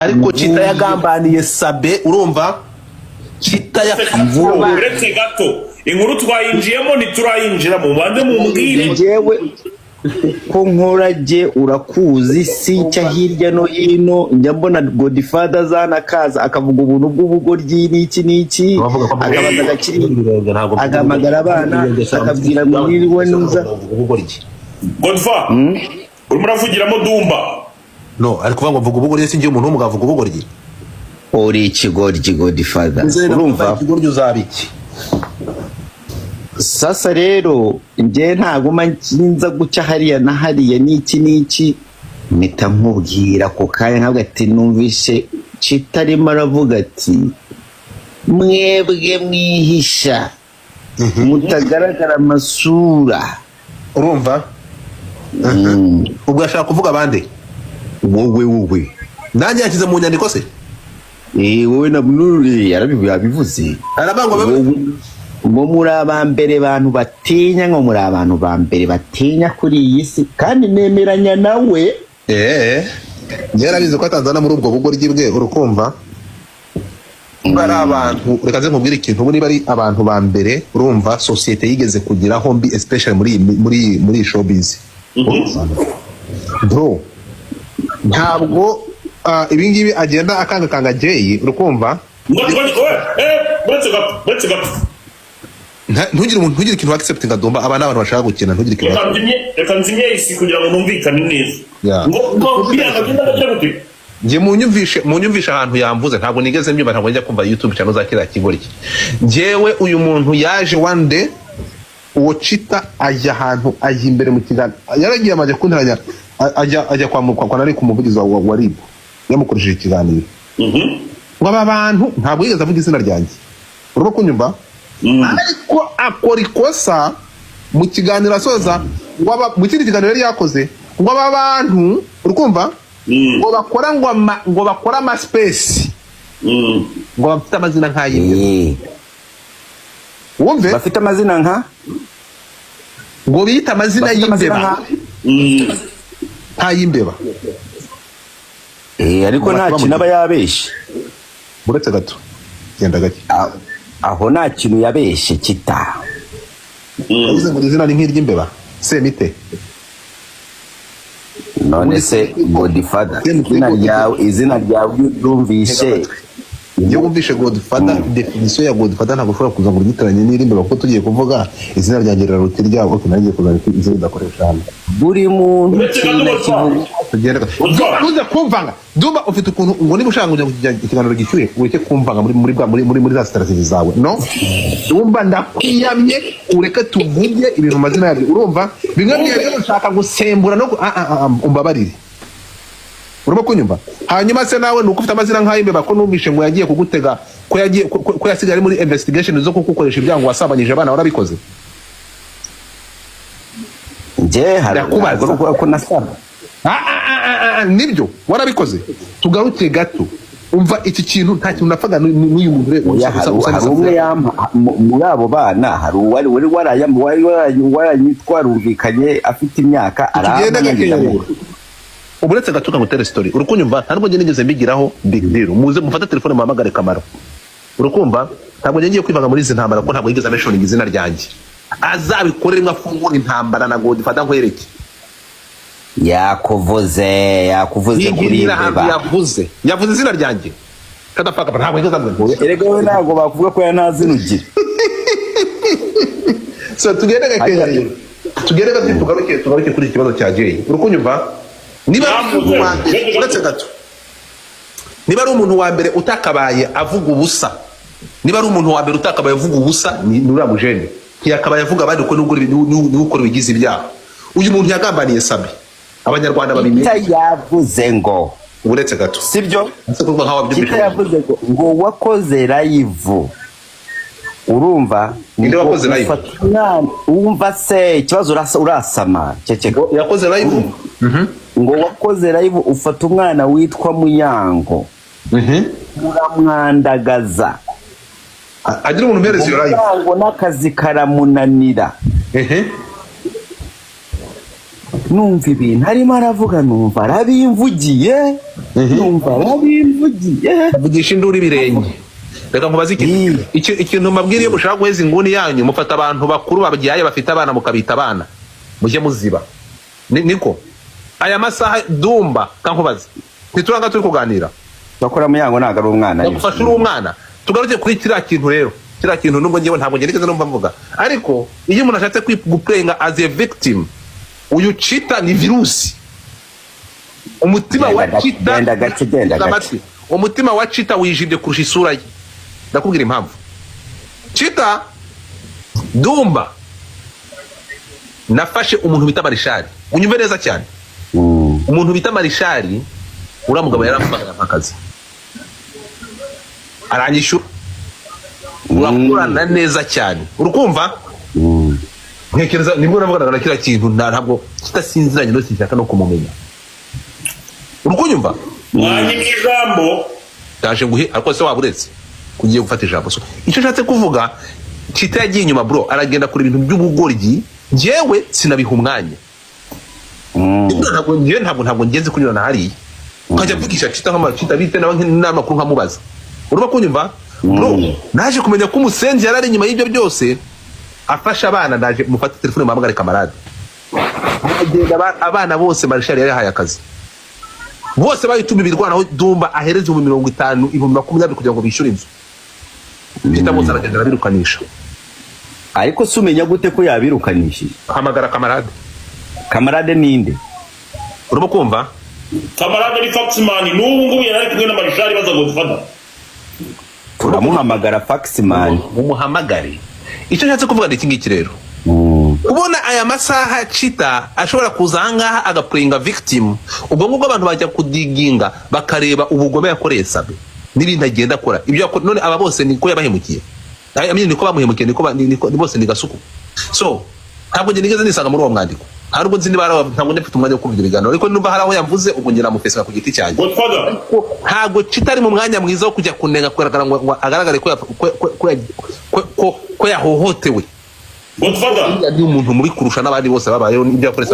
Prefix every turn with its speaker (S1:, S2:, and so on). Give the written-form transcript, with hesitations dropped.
S1: Ariko Chita yagambaniye Sabe, urumva? Chita ya
S2: Uretse gato, inkuru twayinjiyemo, ntiturayinjiramo, mubanze mumbwire.
S3: Njyewe ko nkora jye urakuzi, sinca hirya no hino. Njya mbona Godfather azana akaza akavuga ubuntu bw'ubugoryi n'iki n'iki, akabaza agakiri, agahamagara abana, akabwira ngo mwiriwe nuza.
S1: Ubugoryi.
S2: Godfa, urimo uravugiramo Dumba.
S1: No, ari kuvuga ngo mvuga ubugoryi. Singiye umuntu w'umugabo avuga ubugoryi.
S3: Uri ikigoryi, Godfather, urumva?
S1: Ikigoryi uzaba iki?
S3: Sasa rero njye ntaguma nza guca hariya na hariya n'iki n'iki, mpita nkubwira ako kanya nkavuga ati numvishe Chita arimo aravuga ati mwebwe mwihisha mutagaragara amasura.
S1: Urumva, ubwo ashaka kuvuga abandi.
S3: Wowe, wowe.
S1: Nanjye yashyize mu nyandiko se?
S3: Eh, wowe na Nuri yabivuze.
S1: Aravuga ngo
S3: Wowe ngo muri aba mbere bantu batinya, ngo muri abantu ba mbere batinya kuri iyi si, kandi nemeranya nawe.
S1: Eee, njyewe arabizi ko atanzana muri ubwo bugoryi bwe, urukumva? Niba ari abantu, reka nze nkubwire ikintu ubu, niba ari abantu ba mbere, urumva, sosiyete yigeze kugiraho mbi, especially muri iyi showbiz, bro, ntabwo ibi ngibi agenda akangakanga Jay, urukumva?
S2: Uretse gato, uretse gato.
S1: Ntugire umuntu, ntugire ikintu accepting. Dumba, aba ni abantu bashaka gukina, ntugire ikintu.
S2: Reka nzimye isi kugira ngo numvikane neza. Ngo biriya agenda agira gute?
S1: Njye munyumvishe ahantu yamvuze. Ntabwo nigeze mbyumva, ntabwo njya kumva YouTube channel za kiriya kigoryi. Njyewe uyu muntu yaje one day, uwo Chita, ajya ahantu, ajya imbere mu kiganiro, yaragiye amaze kunteranya, ajya kwa nari ku muvugizi wa RIB, yamukoresheje ikiganiro ngo aba bantu, ntabwo yigeze avuga izina ryanjye, urimo kunyumva? Ariko akora ikosa mu kiganiro asoza ngo mu kindi kiganiro yari yakoze ngo aba bantu, uri kumva, ngo bakora ngo bakora ama space, ngo bafite amazina nk'ay'imbeba. Wumve.
S3: Bafite amazina nka
S1: Ngo biyite amazina
S3: Bafite amazina
S1: y'imbeba.
S3: nka
S1: Nk'ay'imbeba.
S3: Ariko nta kintu aba yabeshe.
S1: Uretse gato, genda gake.
S3: Aho nta kintu yabeshe kita.
S1: Yavuze ngo izina ni nk'iry'imbeba semite.
S3: None se Godfather, izina ryawe iyo uryumvishe?
S1: Iyo wumvishe Godfather, definition ya Godfather ntabwo ushobora kuza ngo uryitiranye n'irimbeba, kuko tugiye kuvuga izina ryanjye riraruta iryabo. Okay, nanjye kuzana izina udakoresha hano.
S3: Buri muntu
S2: Uretse
S3: ikintu
S2: gato,
S3: kivuga.
S1: Tugende gato.
S2: Godfather.
S1: Ntuze kumvanga, Dumba. Ufite ukuntu ngo niba ushaka kujya kugira ikiganiro gishyuhe, ureke kumvanga muri muri bwa- muri muri muri za strategy zawe. No, Dumba, ndakwiyamye, ureke tuvuge ibintu mu mazina yabyo. Urumva, bimwe byo gushaka gusembura no umbabarire, urimo kunyumva? Hanyuma se nawe nuko ufite amazina nk'ay'imbeba, ko numvishe ngo yagiye kugutega, ko yagiye ko yasigaye ari muri investigation zo kugukoresha ibyago, wasambanyije abana, warabikoze?
S3: Njye hari
S1: Ndakubaza.
S3: ntabwo ari ukuvuga ko nasaba.
S1: Ah, nibyo, warabikoze. Tugaruke gato, umva iki kintu, nta kintu napfaga n'uyu muntu
S3: Oya, hari umwe yampa muri abo bana, hari uwari wari wari twarumvikanye afite imyaka
S1: Tugende
S3: arampa
S1: gakeya.
S3: nanjye.
S1: Rero ubu uretse gato ngutere story, uri kunyumva? Nta nubwo njye nigeze mbigiraho big deal. Muze mufate telefone muhamagare Kamaro, uri kumva? Ntabwo njye ngiye kwivanga muri izi ntambara, kuko ntabwo yigeze amentioninga izina ryanjye. Azabikore rimwe afungura intambara na Godfather nkwereke.
S3: Yakuvuze, yakuvuze kuri
S1: Yigirira ahantu
S3: imbeba.
S1: Yavuze izina ryanjye. Shut the fuck up, ntabwo yigeze avuga.
S3: Erega we ntabwo bakuvuga ko ya nta zina ugira.
S1: So tugende gakeya rero, tugende gato, tugaruke kuri iki kibazo cya Jay, uri kunyumva? Niba ari umuntu wa mbere, uretse gato, niba ari umuntu wa mbere utakabaye avuga ubusa, niba ari umuntu wa mbere utakabaye avuga ubusa, ni uriya mujene. Ntiyakabaye avuga abandi, kuko niwe ukora ibigize ibyaha. Uyu muntu yagambaniye Sabi, Abanyarwanda babimenye.
S3: Kita yavuze ngo
S1: Uretse gato.
S3: Sibyo?
S1: Ese kuvuga nkaho wabyumvise?
S3: Kita yavuze ngo wakoze live, urumva?
S1: Ninde
S3: Ngo
S1: wakoze live?
S3: ufata umwana, wumva se ikibazo, urasama, ceceka.
S1: Yakoze live?
S3: Ngo wakoze live, ufata umwana witwa Muyango, uramwandagaza.
S1: Agira umuntu umpereza iyo live.
S3: Muyango n'akazi karamunanira. Numva ibintu arimo aravuga, numva arabimvugiye. Numva babimvugiye.
S1: Vugisha induru ibirenge. Reka nkubaze ikintu. Ikintu mbabwira: iyo mushaka guheza inguni yanyu, mufata abantu bakuru babyaye, bafite abana, mukabita abana. Mujye muziba. Niko aya masaha, Dumba, kankubaze, ntituranga turi kuganira?
S3: Bakora Muyango ntabwo ari umwana.
S1: Ndagufasha, uri umwana. Tugaruke kuri kiriya kintu rero. Kiriya kintu, nubwo ngewe ntabwo ngerageza numva mvuga, ariko iyo umuntu ashatse guplayinga as a victim, uyu Cita ni virusi. Umutima wa
S3: Genda gake,
S1: Cita
S3: genda gake, genda gake.
S1: Amatwi. Umutima wa Cita wijimye kurusha isura ye. Ndakubwira impamvu. Cita, Dumba, nafashe umuntu bita Marishari, unyumve neza cyane. Umuntu bita Marishari, uriya mugabo yarampamagara akazi, aranyishyura, urakorana neza cyane, urukumva? Ntekereza nibwo navuganaga na kiriya kintu, ntabwo kidasinziranye no sinshaka no kumumenya, urukunyumva?
S2: Mwanyimye ijambo.
S1: Ndaje nguhe, ariko se waba uretse kugiye gufata ijambo? So icyo nshatse kuvuga, Chita yagiye inyuma, bro, aragenda akora ibintu by'ubugoryi, njyewe sinabiha umwanya. Ntabwo njyewe ntabwo ngenzi kunyurana hariya ukajya mvugisha Chita nk'ama Chita bite nawe n'amakuru nkamubaza. Urimo kunyumva, bro? Naje kumenya ko umusenzi yari ari inyuma y'ibyo byose, afasha abana. Ndaje mufate telefone, muhamagare kamarade. Aragenda, abana bose Marishali yari yahaye akazi bose bayituma ibirwanaho. Dumba ahereza 50,000, 20,000 kugira ngo bishyure inzu. Chita bose aragenda arabirukanisha.
S3: Ariko se umenya gute ko yabirukanishije?
S1: Hamagara kamarade.
S3: Kamarade ninde?
S1: Urimo kumva?
S2: Kamarade ni faxman, n'ubu ngubu yari ari kumwe na Marishari baza gufata.
S3: Turamuhamagara faxman.
S1: Mumuhamagare. Icyo nshatse kuvuga ni iki ngiki rero: kubona aya masaha Chita ashobora kuza ahangaha agaplayinga victim, ubwo ngubwo abantu bajya kudiginga bakareba ubugome yakoreye Sabe n'ibintu agenda akora, ibyo none aba bose niko yabahemukiye. I mean, niko bamuhemukiye, niko bose ni gasuku. So ntabwo njye nigeze nisanga muri uwo mwandiko, nta nubwo nzi niba ntabwo ndafite umwanya wo kumva ibyo biganiro, ariko numva hari aho yamvuze, ubwo njye namufesera ku giti cyanjye.
S2: Godfather.
S1: Ntabwo Chita ari mu mwanya mwiza wo kujya kunenga, kugaragara ngo agaragare ko yahohotewe.
S2: Godfather.
S1: Uriya ni umuntu mubi kurusha n'abandi bose babayeho, n'ibyo yakoreye.